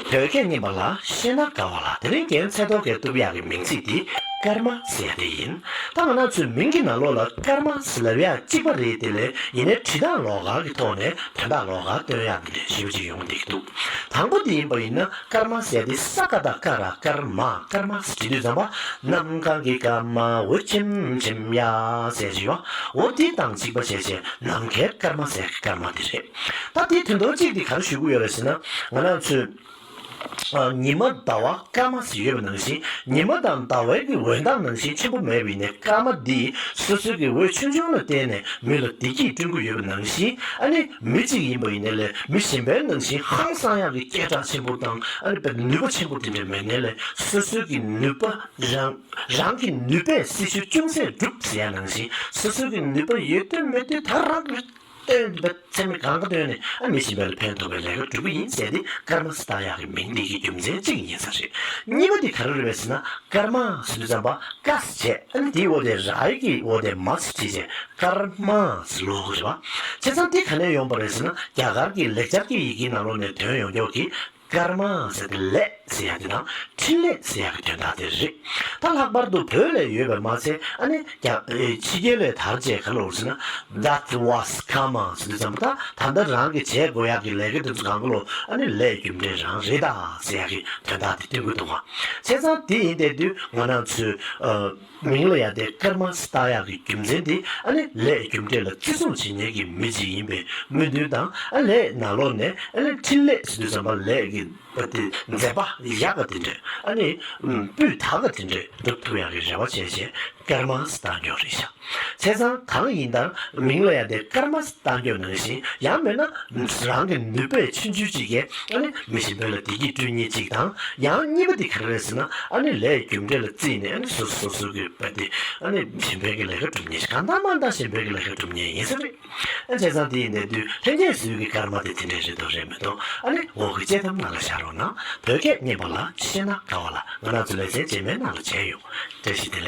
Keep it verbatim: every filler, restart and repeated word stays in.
བོད་སྐད་རྙིང་པ་ལ་ཤེས་ན་དགའ་བ་ལ། དེ་རིང་རྒན་ཚེ་རྡོར་གྱིས་བཏུབ་ཡག་གི་མིང་ཚིག་འདི་སྐར་མ་ཟེར་ཡ་དེ་ཡིན། ད་ང་རང་ཚོའི་མིང་གི་ནང་ལོགས་ལ་སྐར་མ་ཟེར་ལབ་ཡག་གཅིག་པ་རེད། དེ་ལས་ཡིན་ནའི་བྲིས་སྟངས་ལོགས་ཀ་གི་ཐོག་ནས་དོན་དག་ལོགས་ཀ་སྟོན་ཡག་འདི་འདྲ་ཞེ་པོ་ཅིག་ཡོང་བསྡད་ཀྱི་འདུག་དང་པོ་དེ་ཡིན་པ་ཡིན་ན་སྐར་མ་ཟེར་ཡ་དེ་ས་ཀ་བཏགས་སྐ་ར་སྐར་མ། སྐར་མ་ཟེར་བྲིས་དུས་ཙམ་པ་གནམ་གང་གི་སྐར་མ་འོད་ཆེམ་ཆེམ་ཡ་ཟེར་བ། འོ་དེ་དང་གཅིག་པ་བྱས་བྱས་ནམ་མཁའི་སྐར་མ་ཟེར་གྱི་སྐར་མ་དེ་རེད། ད་དེའི་དོན་དག་གཅིག་དེ་ག་རེ་ཞུ་གི་ཡོད་རེད་ཟེར་ན། ང་རང་ཚོས་ཨ། ཉི་མ་ཟླ་བ་སྐར་མ་ཟེར་ཡོད་པ་ནང་བཞིན། ཉི་མ་དང་ཟླ་བའི་གི་འོད་མདངས་ནང་བཞིན་ཆེན་པོ་མེད་པ་ཡིན་ནའི་སྐར་མ་འདིས་སོ་སོའི་གི་འོད་ཆུང་ཆུང་ལ་བརྟེན་ནས་མི་ལ་བདེ་སྐྱིད་བསྐྲུན་གྱི་ཡོད་པ་ནང་བཞིན། ཨ་ནི་མི་གཅིག་ཡིན་པ་ཡིན་ནའི་ལས་མི་གཞན་པའི་ནང་བཞིན་ཧང་སང་ཡག་གི་སྐད་གྲགས་ཆེན་པོ་དང་། ཨ་ནི་དཔེ་ནུས་པ་ཆེན་པོ་དེ་འདྲ་མེད་ནའི་ལས་སོ་སོའི་གི་ནུས་པ་རང་རང་གི་ནུས་པས་སྲི་ཞུ་ཅུང་ཟད་སྒྲུབ་ཟེར་ཡ་ནང་བཞིན། སོ་སོའི་གི་ནུས་པ་ཡོད་དོན་མེད་དོན་ད་རང་གི་བཏོན་པའི་ཚད་མེད་གང་ག་བཏོན་ནས། ཨ། མི་གཞན་པ་ལ་ཕན་ཐོགས་པའི་ལས་ཀ་སྒྲུབ་ཀྱི་ཡིན་ཟེར་ཏེ་སྐར་མ་ཟེར་བཏགས་ཡག་གི་མིང་འདི་གི་རྒྱུ་མཚན་གཅིག་ཡིན་ས་རེད། གཉིས་པ་འདི་ག་རེ་རེད་པས་ཟེར་ན། སྐར་མ་ཟེར་དུས་ཙམ་པ་ཀ་ཟེར་བྱས། ཨ་ནི་དེའི་འོག་དེ་ར་ཡིག་གི་འོག་དེ་མ་ཟེར་བྲིས་བྱས་སྐར་མ་ཟེར་ཀློག་གི་རེད་པ། བྱས་ཙང་འདི་ག་ནས་ཡོང་པ་རེད་ཟེར་ན། རྒྱ་གར་གྱི་ལེགས་སྦྱར་གྱི་ཡི་གེའི་ནང་ལོགས་ནས་ཐོན་ཡོང་ཀྱོག་གི་སྐར་མ་ཟེར་ཏེ་ལས་ཟེར་ཡག་དེ་དང་འཕྲིན་ལས་ཟེར་ཡག་གི་དོན་དག་དེ་རེད། ད་ལྷག་པར་དུ་བོད་ལ་ཡོད་པ་མ་ཚད། ཨ་ནི་རྒྱ་ཨེ་ཕྱི་རྒྱལ་ལ་དར་རྗེས་ག་ལ་འོར་ཟེར་ན། That was karma ཟེར་དུས་ཙམ་པ། ད་ད་ལྟ་རང་གི་བྱེད་དགོས་ཡག་གི་ལས་ཀ་དེ་ཚོ་གང་ག་ལོ། ཨ་ནི་ལས་རྒྱུ་འབྲས་རང་རེད་ད་ཟེར་ཡག་གི་དོན་དག་དེ་སྟོན་གྱི་འདུག་ག། བྱས་ཙང་དེ་ཡིན་བསྡད་དུས་ང་རང་ཚོས་ཨ། མིང་ལ་ཡ་དེ་སྐར་མ་ཟེར་བཏགས་ཡག་གི་རྒྱུ་མཚན་དེ། ཨ་ནི་ལས་རྒྱུ་འབྲས་ལ་བརྩི་སྲུང་བྱེད་མཁན་གྱི་མི་ཅིག་ཡིན་པའི་སྨོན་འདུན་དང་། ཨ། ལས་ནང་ལོགས་ནས། ཨ་ནི་འཕྲིན་ལས་ཟེར་དུས་ཙམ་པ་ལས་ཀྱི་པ་དེ་མཛད་པ་ཡག་ག་དེ་འདྲས། ཨ་ནི་སྤུས་དག་ག་དེ་འདྲས་སྒྲུབ་ཐུབ་ཡག་གི་རེ་བ་བྱས་བྱས་སྐར་མ་ཟེར་བཏགས་ཀྱོག་རེད་ཤག། བྱས་ཙང་གང་ཡིན་ད་མིང་ལ་ཡ་དེ་སྐར་མ་ཟེར་བཏགས་ཀྱོག་ནང་བཞིན། ཡང་མིན་ན་རང་གི་ནུས་པས་ཆུང་ཆུང་ཅིག་གིས། ཨ་ནི་མི་གཞན་པ་ལ་བདེ་སྐྱིད་བསྐྲུན་མཁན་ཅིག་དང་། ཡང་གཉིས་པ་དེ་ག་རེ་རེད་ཟེར་ན། ཨ་ནི་ལས་རྒྱུ་འབྲས་ལ་བརྩིས་ནས། ཨ་ནི་སོ་སོ་སོ་སོ་གི་པ་དེ། ཨ་ནི་གཞན་ཕན་གྱི་ལས་ཀ་སྒྲུབ་མཁན་ཞིག། གང་ལྟར་མ་ལྟར་གཞན་ཕན་གྱི་ལས་ཀ་སྒྲུབ་མཁན་ཡིན་ས་རེད། ཨ། བྱས་ཙང་དེ་ཡིན་བསྡད་དུས་ལྷན་རྒྱས་ཚོའི་གི་སྐར་མ་དེ་དེ་འདྲས་རེད་འདུག་རེད་མི་འདུག། ཨ་ནི་འོག་གི་དཔྱད་གཏམ་ནང་ལ་བཞག་རོགས་གནང་། བོད་སྐད་རྙིང་པ་ལ་ཤེས་ན་དགའ་བ་ལ། ང་རང་ཚོ་ལེ་ཚན་རྗེས་མའི་ནང་ལ་མཇལ་ཡོང་། བཀྲ་ཤིས་བདེ་ལེགས།